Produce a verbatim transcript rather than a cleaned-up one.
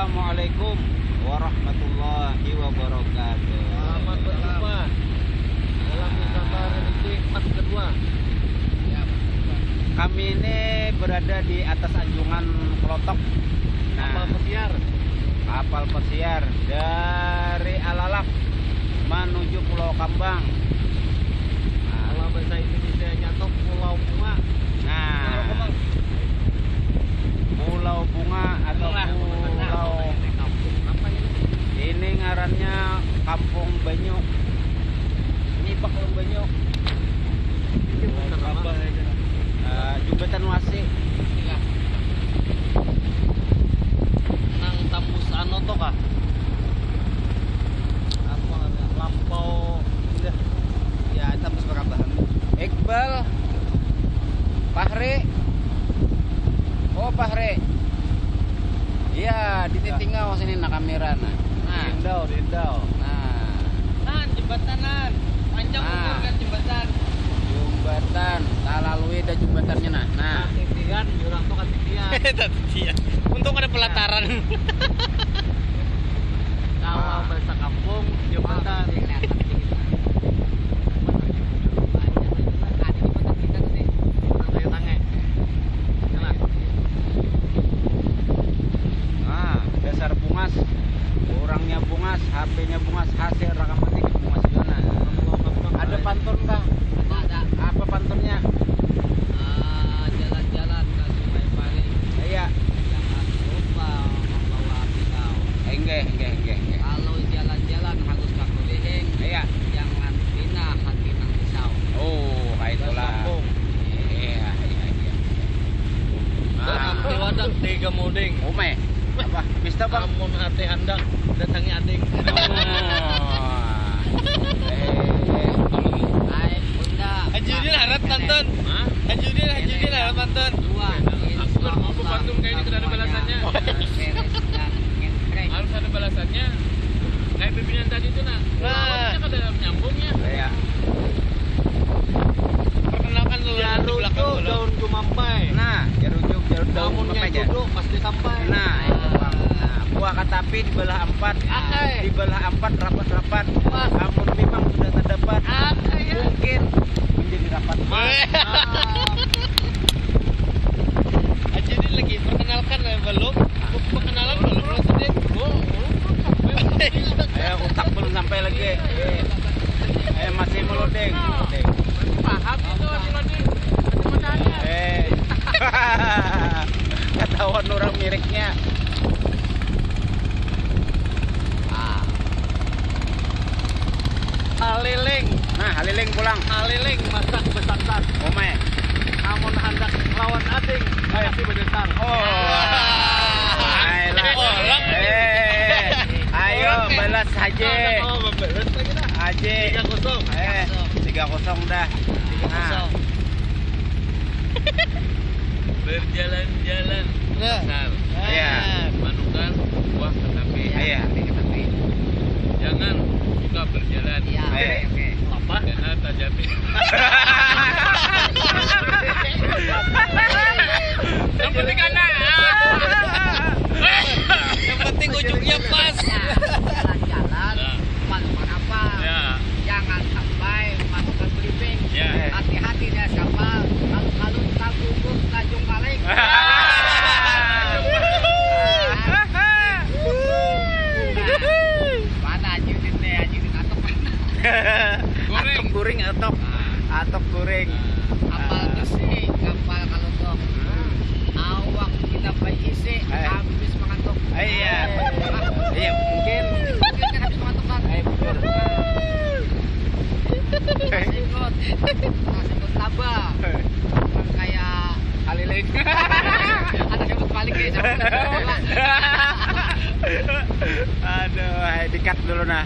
Assalamualaikum warahmatullahi wabarakatuh. Selamat berjumpa dalam wisata religi part kedua. Kami ini berada di atas anjungan Kelotok. Nah, kapal pesiar. Kapal pesiar dari Alalak menuju Pulau Kambang. Nah. Kalau bahasa Indonesia-nya tuh Pulau Bunga. Nah. Pulau Bunga atau Pulau, ini ngarannya Kampung Banyu. Ini Kampung Banyu. Eh, Jembatan Wasi. Nang tambus anu tuh kah? Apa ngarannya? Lampau. Udah. Ya, tambus Perabahan. Iqbal. Fahri. Oh, Fahri. Iya, di titingau sini nah kamera nah. Nah. Diindau, diindau. Nah. Nah, jembatanan. Panjang umur kan jembatan. Jembatan, talalui dah jembatannya nah. Nah. Titian, jurang tuh kan titian. Titian. Untung ada pelataran. Kalau bahasa kampung, jembatan. Nah, dasar bungas. Orangnya bungas, H P-nya bungas, hasil rekaman ini bungas juga nah. Ada pantun kah? Ada, ada. Apa pantunnya? Ah, jalan-jalan ke Sungai Paring. Iya. Jangan lupa membawa pisau. Enggak, enggak, enggak, enggak. Kalau jalan-jalan harus kakulihing. Iya. Jangan pindah hati nang pisau. Oh, kayak itulah. Bersambung. Iya, iya, iya. Ah. Tiwadak tiga muding. Ume. Apa? Pista, Bang? Amun hati handak, datangi ading. Oh. Eh, eh. Hai, Bunda. Haji Udin harat pantun. Hah? Haji Udin, Haji Udin harat pantun. Aku kan mau pantun kayak ini, kada ada balasannya. Harus ada balasannya. Kayak pimpinan tadi itu, nah. Nah. Lawannya kada nyambung ya. Iya. Perkenalkan dulu yang di belakang dulu. Jarujuk daun jumampai. Nah, jarujuk, jarujuk daun jumampai aja. Amunnya jodoh pasti sampai. Nah, itu, Bang. Nah, buah katapi dibelah empat. Oke. Dibelah empat rapat-rapat. Pas. Amun memang sudah terdapat, oke, ya, mungkin menjadi rapat. Mantap. Aja ini lagi perkenalkan ya, belum? Perkenalan belum, belum sedih. Ayo, utak belum sampai lagi. Ayo, masih meloding, meloding. Paham itu, meloding. Eh. Ketahuan orang miriknya. Ah. Haliling. Nah, haliling pulang. Haliling masak besantan. Umai. Amun handak lawan ading, eh, kasih bedentar. Oh. Ah. Ayolah. Orang. Eh. Ayo, orang, eh, balas haji. Oh, balas lagi dah. Haji. Tiga kosong. Eh, tiga kosong dah. Tiga kosong. Nah. Berjalan-jalan, nah, pasar. Iya. Manukar buah katapi. Iya. Jangan suka berjalan. Iya. Iya. Oke, oke. Apa? Kena tajami. Yang penting kena. Yang penting ujungnya pas. Jalan-jalan, nah, malu apa? Ya. Jangan sampai masuk ke Filipin. Ya. Hati-hati di atas kapal, kalau-kalau tergubur Tanjung Paling. Mana Haji Udin nih, Haji Udin atok. Goreng. Atok goreng, atok. Ah. Atok goreng. Kapal besi, kapal kalau tuh. Hmm. Awak kita baisi, eh, habis mengantuk. Eh, iya. Iya, mungkin. Mungkin kan habis mengantuk, kan? Eh, betul. Nasi ikut. Nasi ikut laba. Bukan kayak haliling. Ada yang balik ya, sama. Aduh, eh, di-cut dulu, nah.